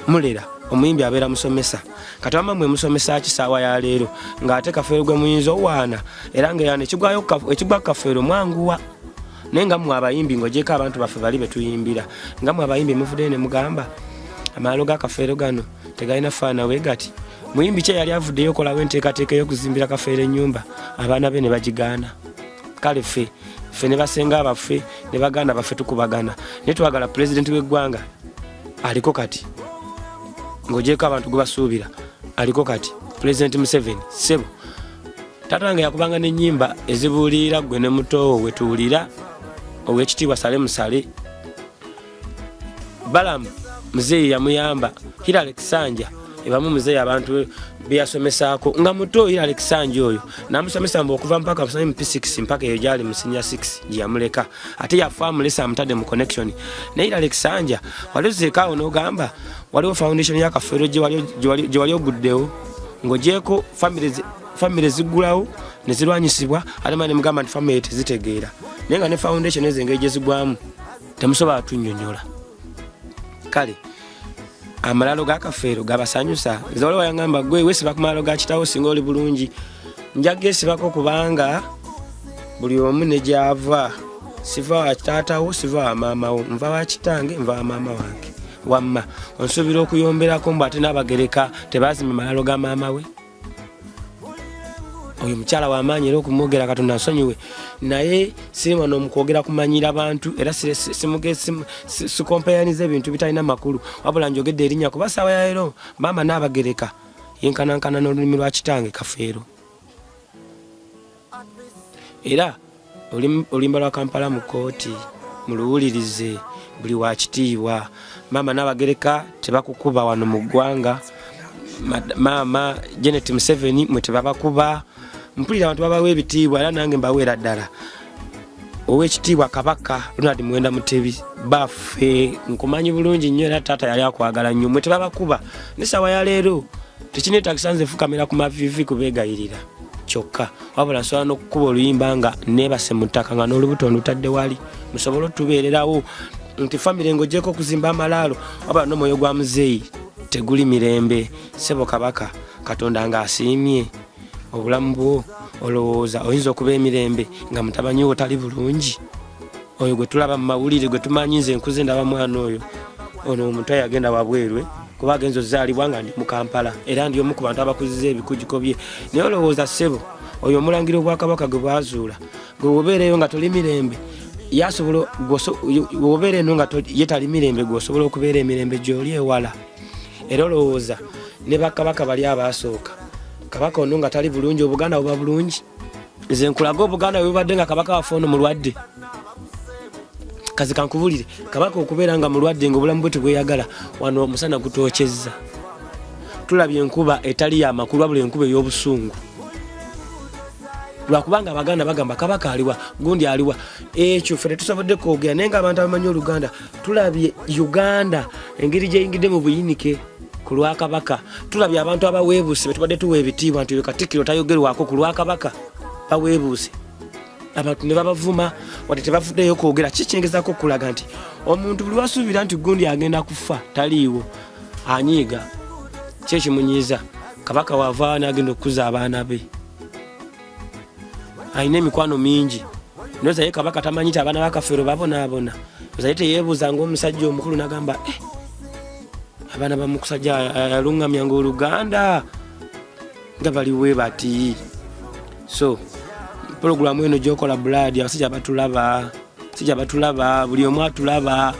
S2: mulera omuyimbi abeera musomesa. Kati wamma mwe musomesa ki saawa ya leero ng'ate Kafeero gwe muyinza owaana, era nga yana ekigwa Kafeero mwanguwa? Naye nga mmwe abayimbi, ng'ogyeko abantu baffe bali betuyimbira, nga mmwe abayimbi muvuddeyo ne mugamba amalalo ga Kafeero gano tegalina faana we gati. Muyimbi ki eyali avuddeyo okolawo enteekateeka ey'okuzimbira Kafeero ennyumba, abaana be ne bagigaana? Kale ffe ne basenga baffe ne baganda baffe tukubagana, naye twagala pulezidenti w'eggwanga aliko kati, ng'ogyeko abantu gwe basuubira aliko kati, Pulezidenti Museveni. Ssebo, taata wange yakubanga n'ennyimba ezibuulirira ggwe ne mutoowo wetuwulira, owekitiibwa Sale Musale Balamu, muzeeyi yamuyamba Hilary Kisanja, ebamu muzeeyi abantu beyasomesaako nga muto. Hilary Kisanja oyo namusomesa mbu okuva mpaka mu P6 mpaka eyo gyali mu senior 6 gyeyamuleka, ate yafa amulesa amutadde mu connection. Naye Hilary Kisanja wali ozeekaawo n'ogamba waliwo foundation ya Kafeero gye wali oguddewo, ng'ogyeko famire ziggulawo ne zirwanyisibwa, ate mala ne mugamba nti famire tezitegeera, naye nga ne foundation ezo engeri gye zigwamu temusobola tunnyonnyola. Kale amalalo ga Kafeero gabasanyusa. Nze waliwo yangamba, gwe wesiba ku malalo ga kitawo singa oli bulungi. Nja gesibako kubanga buli omu ne gyava. Siva wa taatawo, siva wa maamawo, nva wa kitange, nva wa maama wange. Wamma onsuubira okuyomberako mbu ate n'abagereka tebazimba malalo ga maama we? Oyo mukyala wamaanyi, era okumwogera Katonda nsonyiwe, naye siri wano mukwogera kumanyira bantu, era sikompeyaniza ebintu bitalina makulu, wabula njogedde erinnya kuba saawa ya leero maama n'abagereka yenkanankana n'olulimi lwa kitange Kafeero. Era oluyimba lwa Kampala mu kooti muluwulirize, buli wa kitiibwa maama n'abagereka tebakukuba wano mu ggwanga. Maama Janet Museveni mwe tebabakuba. Mpulira abantu babawa ebitiibwa, era nange mbaweera ddala. Owekitiibwa Kabaka Ronald Muwenda Mutebi baffe, nkumanyi bulungi nnyo, era taata yali akwagala nnyo. Mwe tebabakuba, nesawa ya leero tekinetagisa nze fukamira ku mavivi kubeegayirira kyokka, wabula nsobola n'okukuba oluyimba nga neebase mu ttaka nga n'olubuto ndutadde wali, musobole otubeererawo nti famire ng'ogyeko okuzimba amalaalo, wabula n'omwoyo gwa muzeeyi teguli mirembe. Ssebo Kabaka, Katonda ng'asiimye obulamu bwo, olowooza oyinza okuba emirembe nga mutabanyi wo tali bulungi, oyo gwe tulaba mu mawulire, gwe tumanyi? Nze nkuze ndaba mwana oyo, ono omuntu ayagenda wabwerwe kuba agenza ozaalibwa nga ndi mu Kampala, era ndi omu ku bantu abakuziza ebikujjuko bye. Naye olowooza ssebo, oyo omulangira obwakabaka gwe bwazuula, gwe wobeereyo nga toli mirembe, yasobola wobeera eno nga ye tali mirembe, gwe osobola okubeera emirembe gyoli ewala? Era olowooza ne bakabaka bali abaasooka, kabaka ono nga tali bulungi, Obuganda buba bulungi? Nze nkulaga Obuganda bwe bubadde nga kabaka waffe ono mulwadde. Kazi kankubulire, kabaka okubeera nga mulwadde nga obulamu bwe tebweyagala, wano omusana gutwokyezza, tulabye enkuba etali yamakulu, wabula enkuba ey'obusungu, lwakubanga Abaganda bagamba kabaka aliwa, gundi aliwa. Ekyo ffe tetusobodde kwogera, naye nga abantu abamanyi Oluganda tulabye Uganda engeri gyeyingidde mu buyinike ku lwakabaka. Tulabye abantu abaweebuuse betubadde tuwa ebitiibwa nti oyo Katikkiro tayogerwako, ku lwakabaka baweebuuse, abantu ne babavuma wadde tebavuddeyo kwogera. Kikyengezako okulaga nti omuntu buli wasuubira nti gundi agenda kufa taliiwo, anyiiga. Ki ekimunyiiza? Kabaka wavaawo n'agenda okukuza abaana be, alina emikwano mingi. Noza ye kabaka tamanyi nti abaana bakafeero babonaabona? Oza ye teyeebuuza ngaomusajja omukulu nagamba, eh, abaana bamukusajja yaluŋŋamya nga oluganda nga baliwe bati? So puroguramu eno gyokola, Buladi, abasajja batulaba, sijja batulaba, buli omu atulaba.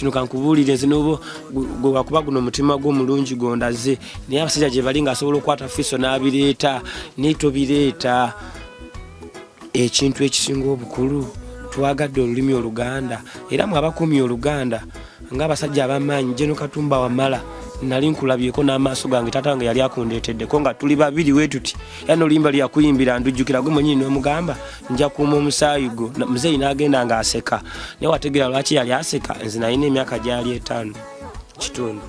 S2: Kino kankubuulire, nze nobo gwe wakuba guno omutima gwo omulungi gondaze, naye abasajja gye bali ng'asobola okukwata fiso n'abireeta, naye tobireeta. Ekintu ekisinga obukulu, twagadde olulimi Oluganda, era mwe abakuumye Oluganda ng'abasajja ab'amaanyi. Jeno Katumba Wamala, nali nkulabyeko n'amaaso gange, taata wange yali akundeeteddeko nga tuli babiri wetuti, era n'oluyimba lyakuyimbira ndujjukira, gwe mwenyini n'omugamba nja kuuma omusaayi gwo. Muzeeyi n'agenda ng'aseka, naye wategeera lwaki yali aseka? Nze nalina emyaka gyali 5 kitundu,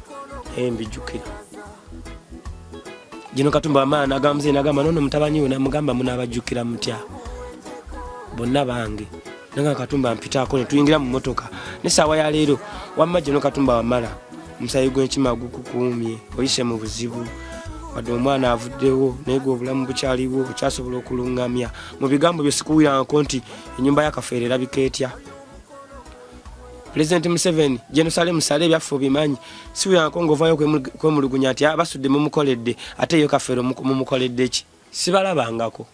S2: naye mbijjukira. Gino Katumba Wamala nagamba muzeeyi, nagamba nono mutabanyi we, namugamba munaabajjukira mutya bonna bange? Nanga Katumba mpitaako ne tuyingira mu mmotoka nesaawa ya leero. Wamma Gino Katumba Wamala, omusaayi gw'enkima gukukuumye, oyise mu buzibu, wadde omwana avuddewo, naye gwe obulamu bukyaliwo, okyasobola okuluŋŋamya mu bigambo bye. Sikuwulirangako nti ennyumba ya Kafeero erabika etya. Pulezidenti Museveni, Jenosale Musale, ebyaffe obimanyi, siwulirangako ng'ovaayo kwemulugunya nti abasudde mumukoledde, ate yo Kafeero mumukoledde ki? Sibalabangako.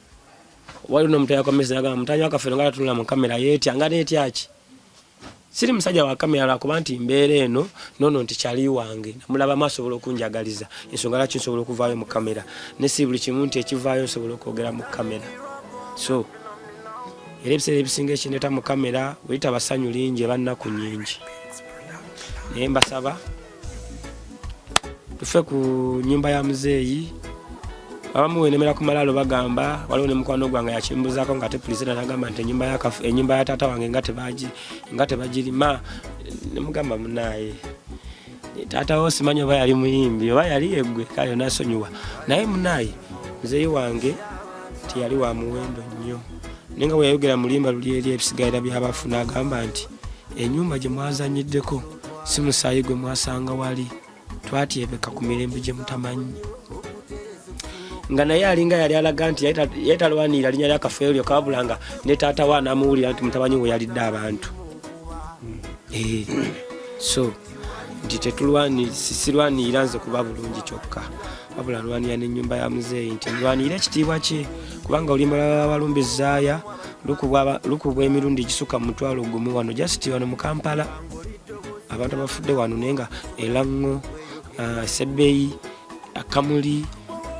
S2: Waliwo n'omuntu yakomesa nagamba mutanyi wa Kafeero nga tatunula mu kamera, yeetya nga neetya ki? Siri musajja wa kamera lwakuba nti mbeera eno nono nti kyali wange namulabamu asobola okunjagaliza, ensonga lwaki nsobola okuvaayo mu kamera, ne si buli kimu nti ekivaayo nsobola okwogera mu kamera. So era ebiseera ebisinga ekindeeta mu kamera weyita basanyu lingi, eba nnaku nyingi, naye mbasaba tufe ku nyumba ya muzeeyi. Abamu wenemera ku malaalo bagamba, waliwo ne mukwano gwange yakimbuzaako nga ate pulezida nagamba nti enyumba ya taata wange nga tebagirima, nemugamba munaaye taata wo simanyi oba yali muyimbi oba yali eggwe, kale nasonyiwa. Naye munaaye muzeeyi wange teyali wa muwendo nnyo, naye nga bwe yayogera mu luyimba luli eri ebisigalira by'abafu, n'agamba nti enyumba gye mwazanyiddeko si musaayi gwe mwasanga wali, twatyebeka ku mirembe gye mutamanyi, nga naye alinga yali alaga nti yali talwanirira linnya lya Kafeero lyokka, wabula nga ne taata we anaamuwulira nti mutabanyi we yalidde abantu. So nti sirwanirira nze kuba bulungi kyokka, wabula nlwanira n'ennyumba ya muzeeyi, nti nlwanirira ekitiibwa kye, kubanga oluyimba lwa Walumbe Zaaya lukubwa emirundi egisukka mu 10,000 wano, just wano mu Kampala, abantu abafudde wano, naye nga Elaŋŋo, Sebbeyi, Kamuli,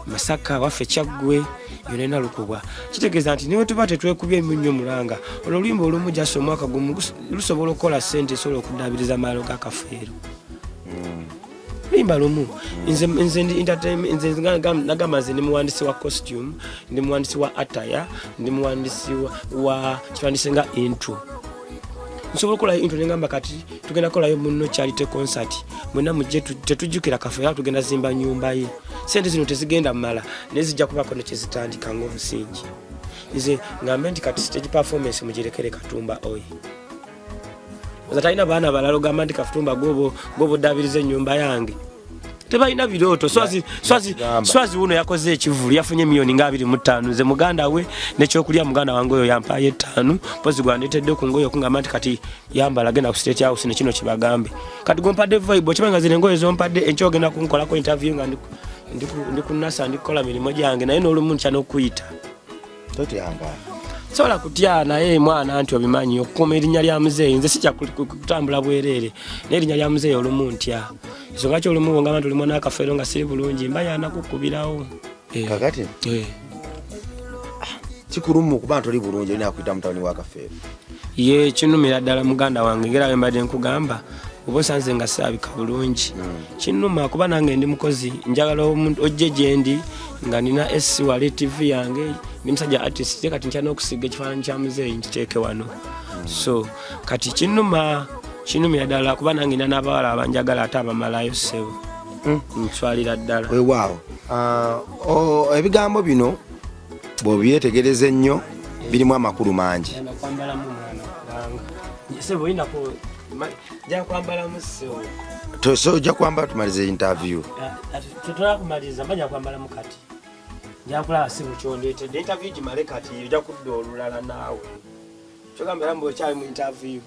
S2: Masaka, waffe Kyaggwe, yonna ena lukubwa. Kitegeeza nti niwe tuba tetwekubye nnyo mulanga, olwo oluyimba olumu jasi omwaka gumu lusobola okukola sente esobola okuddaabiriza amaalo ga Kafeero. Luyimba lumu. Nze ndi entertainment, nze nagamba nze ndi muwandisi wa costume, ndi muwandisi wa attire, ndi muwandisi wa kiwandise nga intro. Nsobola okukolayo intro nengamba kati tugenda kukolayo munno charity concert, mwenna mujje, tetujjukira Kafeero, tugenda zimba nyumba ye. Sente zino tezigenda mmala, naye zijja kubako nekyezitandika ng'omusingi. Nze ngambe nti kati stage performance mugirekere Katumba oyi, oza talina baana balala, ogamba nti Katumba gwoba oddaabiriza ennyumba yange, tebalina birooto. Swazi wuno yakoze ekivulu, yafunye miliyoni nga 25. Nze muganda we nekyokulya, muganda wange oyo yampayo 5, mpozi gwandetedde ku ngoye okungamba nti kati yambala, genda ku State House nekino kibagambe. Kati gwompadde vibe, okimanyi nga zino engoye zompadde enkya ogenda kunkolako interview nga ndi ku nasa, ndi kukola mirimu gyange, naye n'olumu ntya n'okuyita.
S1: Totyanga.
S2: Sobola kutya, naye mwana nti obimanyi okukuuma erinnya lya muzeeyi, nze sijja kutambula bwereere naye erinnya lya muzeeyi olumu ntya. Ensonga ki olumu ngamba nti oli mwana akafeero nga siri bulungi, mba yanakukubirawo.
S1: Kakati kikulumu okuba nti oli bulungi, olina akuyita mutabani wa Kafeero.
S2: Ye kinumira ddala muganda wange, ngera mbadde nkugamba oba osanze nga saabika bulungi, kinuma kuba nange ndi mukozi, njagala ojje gyendi nga nina esi wali TV yange, ndi musajja artist, te kati ntya n'okusiga ekifaananyi kya muzeeyi nkiteeke wano. So kati kinuma, kinumira ddala kuba nange nina n'abawala abanjagala ate abamalayo, ssebo, ntwalira ddala.
S1: Weewaawo. Ebigambo bino bw'obyetegereza ennyo birimu amakulu mangi.
S2: Kwambalamu mwana, kubanga sebo oyinako nja kwambalamu, ssebo.
S1: So ojja kwambala tumalize interview.
S2: Tetulala kumaliriza, mba nja kwambalamu kati, nja kulaba sebo kyondeetedde. Interview gimale kati, ojja kudda olulala naawe. Kyogamba era mbu okyali mu interview,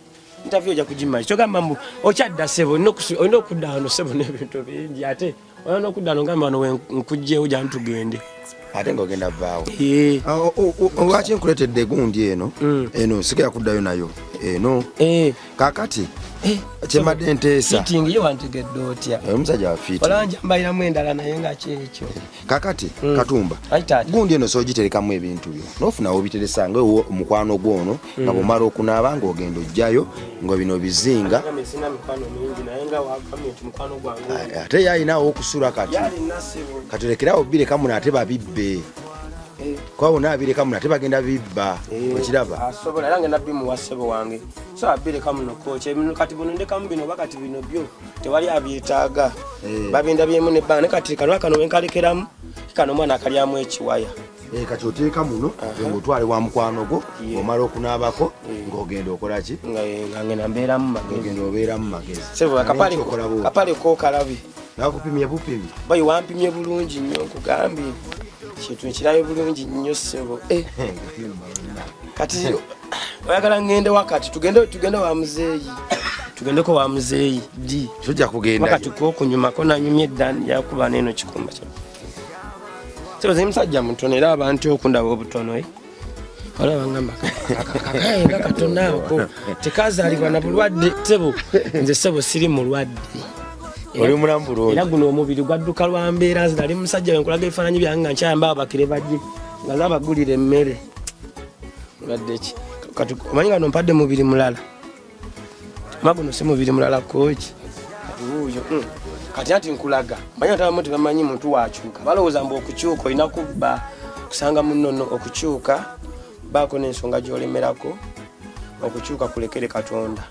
S2: interview ojja kugimala. Kyogamba mbu okyadda, ssebo, olina okudda wano, ssebo, n'ebintu bingi, ate olina okudda wano, ngamba wano nkugjewo, jangu tugende.
S1: Ate ng'ogenda vaawo. Lwaki nkuleetedde gundi eno? Eno sigala kuddayo nayo eno. Kakati
S2: Eh,
S1: Kyembadde nteesa.
S2: Fitting ye wantegedde otya?
S1: Omusajja wa fitting.
S2: Olaba njambaliramu endala naye nga kyekyo.
S1: Kakati Katumba.
S2: Ayi taata.
S1: Gundi eno sogiterekamu ebintu byo nofuna wobiteresa nga ewo omukwano gwo ono nga bwomala okunaaba ng'ogenda ojjayo nga bino bizinga.
S2: Agambye sirina mikwano mingi naye nga wagambye nti mukwano gwange oyo.
S1: Ate ye alinawo okusula kati.
S2: Yalina ssebo.
S1: Kati lekerawo bireka muno ate babibbe. Kuba bonna abireka muno ate bagenda bibba. Okiraba?
S2: Asobola era ngenda bimuwa ssebo wange. So abireka muno kooki. Ebino kati buno ndekamu bino oba kati bino byo tewali abyetaaga. Babindabyemu nebbanga naye kati kano kano wenkalekeramu kano omwana akalyamu ekiwaya.
S1: Kati oteeka muno ng'otwale wa mukwano gwo, ng'omala okunaabako ng'ogenda okola ki?
S2: Nga ngenda mbeeramu magezi.
S1: Ng'ogenda obeeramu magezi.
S2: Ssebo,
S1: Naye nkyokola bw'oti.
S2: akapale ko kalabi.
S1: Nakupimye bupimi.
S2: Bayi wampimye bulungi nnyo nkugambye. Kintu nkirabe bulungi nnyo ssebo. Kati oyagala ngende wakati tugende wa muzeeyi. Tugendeko wa muzeeyi D.
S1: Tujja kugenda.
S2: Wakati ko kunyumako nanyumye dda yakuba n'eno kikumba kya. Ssebo nze musajja mutono era abantu okundaba obutono. Olaba ngamba kakaye nga katono ako tekazaalibwa na bulwadde ssebo. Nze ssebo siri mulwadde.
S1: Oli mulamu bulungi.
S2: Era guno omubiri gwadduka lwa mbeera, nze nali musajja we nkulaga ebifaananyi byange nga nkyayamba abakire bajje nga zabagulira emmere. Mulwadde ki? Kati omanyi nga nompadde mubiri mulala. Ma guno si mubiri mulala kooki. Kati wuuyo. Kati anti nkulaga. Manyi ate abamu tebamanyi muntu wakyuka. Balowooza mbu okukyuka olina kubba kusanga munnono okukyuka baako n'ensonga gy'olemerako okukyuka kulekere Katonda.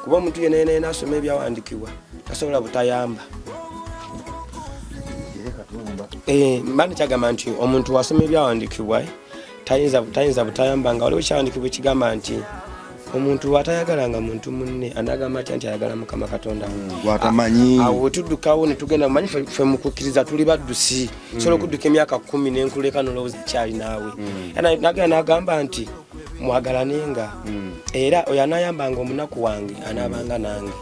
S2: Kuba omuntu yenna yenna yenna asoma ebyawandiikibwa tasobola butayamba. Mba nkyagamba nti omuntu wasoma ebyawandiikibwa tayinza butayamba nga waliwo ekyawandiikibwa ekigamba nti omuntu bw'atayagalanga muntu munne anagamba atya nti ayagala Mukama Katonda we?
S1: Gw'atamanyi.
S2: Awo we tuddukawo ne tugenda, mumanyi ffe mu kukkiriza tuli baddusi. Sobola okudduka emyaka 10 ne nkuleka n'olowooza ekyali naawe. Era nagenda n'agamba nti mwagalanenga. Era oyo anaayambanga omunaku wange anaabanga nange.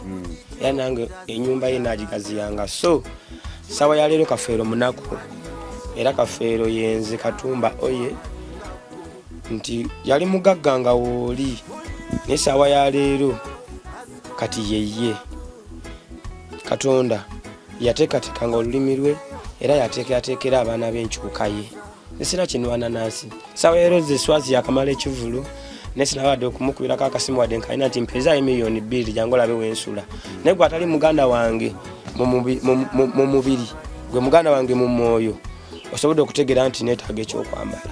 S2: Era nange ennyumba ye naagigaziyanga. So ssaawa ya leero Kafeero munaku. Era Kafeero yenze Katumba oye nti yali mugagga nga wooli naye ssaawa ya leero kati yeye. Katonda yateekateekanga olulimi lwe era yateekerateekera abaana b'enkyuka ye. Nze sirina kinwana nansi. Ssaawa ya leero ze Swazi yakamala ekivvulu naye sinabadde okumukubirako akasimu wadde nkalina nti mpeezaayo miliyoni 2 jangu olabe wensula. Naye gwe atali muganda wange mu mubiri, gwe muganda wange mu mwoyo, osobodde okutegeera nti neetaaga ekyokwambala.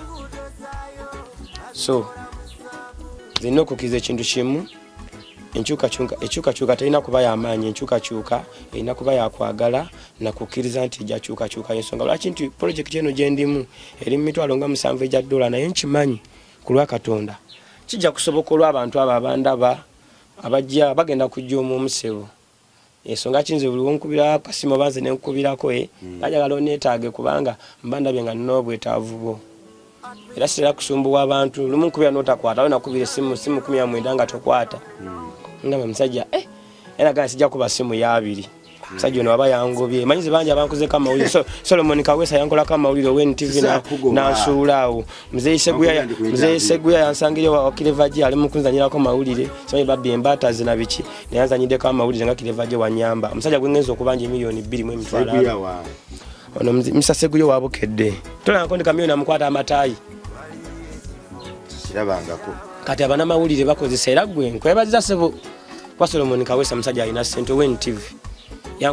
S2: So nze nina okukkiriza ekintu kimu, enkyukakyuka terina kuba y'amaanyi, enkyukakyuka erina kuba yakwagala nakukkiriza nti ejja kyukakyuka. Ensonga lwaki nti pulojekiti eno gye ndimu eri mu mitwalo nga 7 egya dola, naye nkimanyi ku lwa Katonda kijja kusoboka olw'abantu abo abandaba abajja bagenda kujja omwo omusebo. Ensonga ki nze buli wonkubira akasimu oba nze ne nkubirako, njagala oneetaage kubanga mba ndabye nga nina obwetaavu bwo. Era sitera kusumbuwa abantu, lumu nkubira n'otakwata, awo nakubira essimu, simu 19 nga tokwata. Ngamba musajja, era gamba sijja kuba simu ya 2. Musajja ono aba yangobye. Manyi ze bangi abankozeko amawulire. Solomon Kaweesa yankolako amawulire owa NTV
S1: Saakugoba.
S2: n'ansuula awo. Muzeeyi
S1: Wakugira ndi ku
S2: Muzeeyi
S1: interview.
S2: Seguya yansangira wa Kireva G ali mu kunzanyirako mawulire. Simanyi babbi embaata ze na biki. Naye yanzanyiddeko amawulire nga Kireva G wanyamba. Omusajja gwe ngenze okubanja emiliyoni bbiri mu emitwalo
S1: Seguya
S2: abiri.
S1: wa?
S2: Ono Mr. Seguya wa Bukedde. Tolaba ndi kamiyoni amukwata amataayi.
S1: Kirabangako.
S2: Kati abanamawulire bakozesa era gwe nkwebaza ssebo. Kwa Solomon Kaweesa musajja alina ssente owa NTV.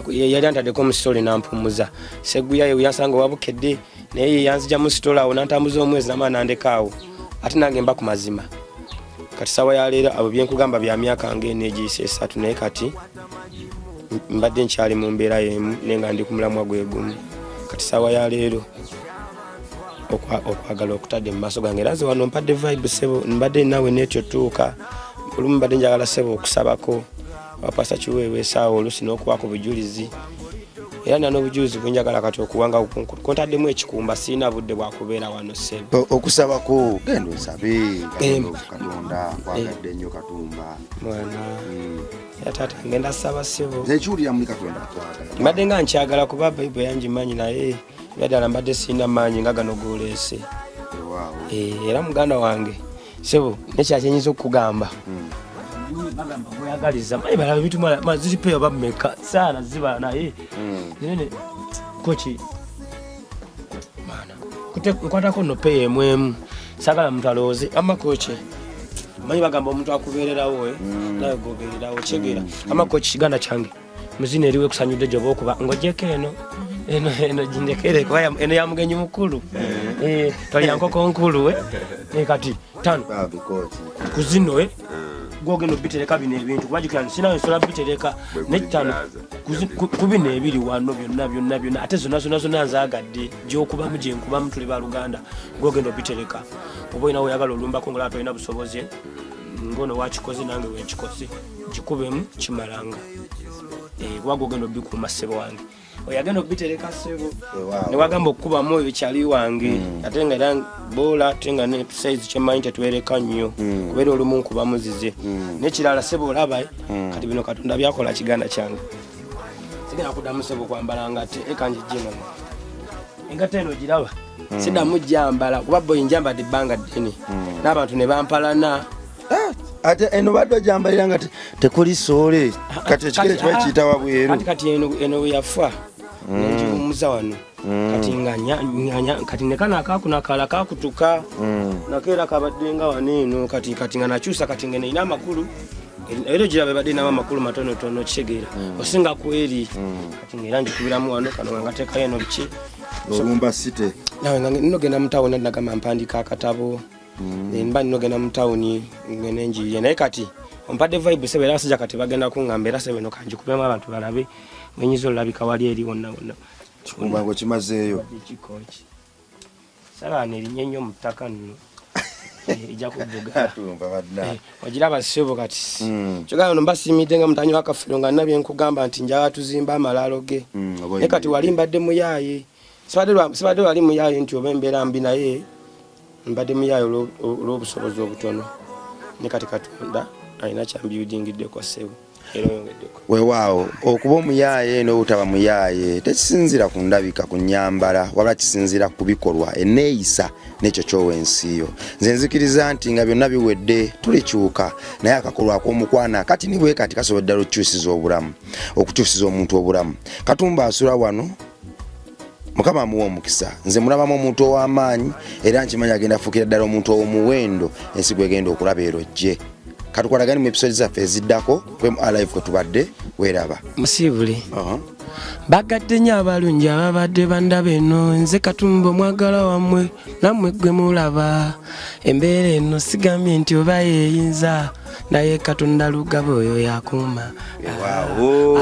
S2: Yali antaddeko mu sitole n'ampummuza. Seguya ye yansanga owa Bukedde naye ye yanzija mu sitole awo n'antambuza omwezi n'amala n'andeka awo. Ate nange mba ku mazima. Kati ssaawa ya leero abo bye nkugamba bya myaka ng'eno egiyise 3 naye kati mbadde nkyali mu mbeera y'emu naye nga ndi ku mulamwa gwe gumu. Kati ssaawa ya leero okwagala okutadde mu maaso gange era nze wano mpadde vibe ssebo, mbadde naawe neetyo tuuka. Olumu mbadde njagala ssebo okusabako wapasa kiweewa essaawa oluusi n'okubaako bujulizi. Era nina n'obujulizi bwe njagala kati okuwanga kontaddemu ekikumba, sirina budde bwa kubeera wano ssebo.
S1: Okusabako genda osabe, Katonda nkwagadde nnyo Katumba.
S2: Mwana. Era taata ngenda saba ssebo.
S1: Nze nkiwulira muli Katonda akwagala.
S2: Mbadde nga nkyagala kuba Bayibuli yangimanyi naye ebyaddala mbadde sirina maanyi nga gano g'oleese.
S1: Weewaawo.
S2: Era muganda wange ssebo nekyakyenyinza okukugamba. Bagamba gweyagaliza manyi balaba ebintu ziripeyo bameka saala zibala naye zinene koki maana nkwatako no peyo emu emu sagala muntu alowooze ama koki manyi bagamba omuntu akubeererawo eh? Nawe gobeererawo kyegeera ama koki kiganda kyange muzina eriwo ekusanyudde gyoba okuba ng'ogyeko eno eno eno gindekere kuba eno ya mugenyi mukulu. Eh, tolya nkoko nkulu eh. Eh, kati tano ku zino eh, gwogenda obitereka bino ebintu kuba jukira nti sinawe nsobola bitereka nettano ku bino ebiri wano byonna byonna byonna ate zonna zonna zonna nzagadde gyokubamu gyenkubamu tuli baluganda gwogenda obitereka oba olina weyagala olumbako ngaolaba tolina busobozi ngono wakikoze nange wenkikoze gikubemu kimalanga. Eh, kuba gwogenda obikuuma ssebo wange oyo agenda obitereka ssebo newagamba okukubamu oyo kyali wange. Ate nga era boola ate nga ne size kyemmanyi tetwereka nnyo. Kubeera olumu nkubamu zize. Nekirala ssebo olaba eh, kati bino Katonda byakola kiganda kyange sigenda kuddamu ssebo kwambala ngate ekanjijjeno engato eno giraba siddamu jambala kuba boyi njambadde ebbanga ddene n'abantu ne bampalana.
S1: Ah, ate eno badde ojambalira nga tekuli soole kati ekigere kiba kiyita wabweru.
S2: Kati kati eno eno we yafa nengiwummuza wano. Kati nga kati ne kano akakuno akalala kakutuka. Nako era kabadde nga wano eno kati kati nga nakyusa kati nga eno erina amakulu era ogiraba ebadde erinamu amakulu matonotono kitegeera osinga ku eri kati nga era ngikubiramu wano kano nga ngateekayo eno biki.
S1: Olumba site.
S2: Nawe nga nogenda mu tawuni nagamba mpandiika akatabo. Mba ninogenda mu tawuni ngende njiye naye kati ompadde vibe sebe era abasajja kati bagenda kuŋŋamba era sebe no kanjikubemu abantu balabe mwenyiza olulabika wali eri wonna wonna.
S1: Kikumba ngo kimazeeyo.
S2: Kikoki sabaana erinnya ennyo mu ttaka nno. Eh, ejja kuvuga.
S1: Atumba badna.
S2: Eh, ogiraba ssebo kati kyogamba no mbasiimidde nga mutanyi wa Kafeero nga nabye nkugamba nti njagala tuzimba amalaalo ge.
S1: Oba
S2: naye kati wali mbadde muyaaye sibadde wali muyaaye nti oba embeera mbi naye mbadde muyaaye olw'obusobozi obutono ne kati Katonda alina kyambiyudingiddeko ssebo era oyongeddeko.
S1: Weewaawo okuba omuyaaye n'obutaba muyaaye tekisinziira ku ndabika ku nnyambala wabula kisinziira ku bikolwa enneeyisa n'ekyo kyowa ensi yo. Nze nzikiriza nti nga byonna biwedde tulikyuka naye akakolwa ak'omukwano akati ni bwe kati kasobola ddala okukyusiza obulamu okukyusiza omuntu obulamu. Katumba asula wano Mukama amuwa omukisa nze mulabamu omuntu ow'amaanyi era nkimanyi agenda afuukira ddala omuntu ow'omuwendo ensi gwegenda okulaba erojje. Katukwatagane mu episode zaffe eziddako ku MR Live kwe tubadde weeraba.
S2: Musiibule. Bagadde nnyo abalungi ababadde bandaba eno nze Katumba omwagala wammwe nammwe gwe mulaba embeera eno sigambye nti oba yeeyinza naye Katonda Lugaba oyo yakuuma.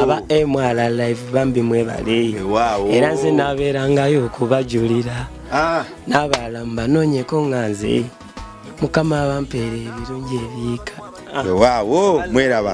S2: Aba MR Live bambi mwebale. Era nze nabeerangayo okubajulira. N'abalala mbanoonyeko nga nze Mukama abampeera ebirungi ebiyiika.
S1: Weewaawo mweraba.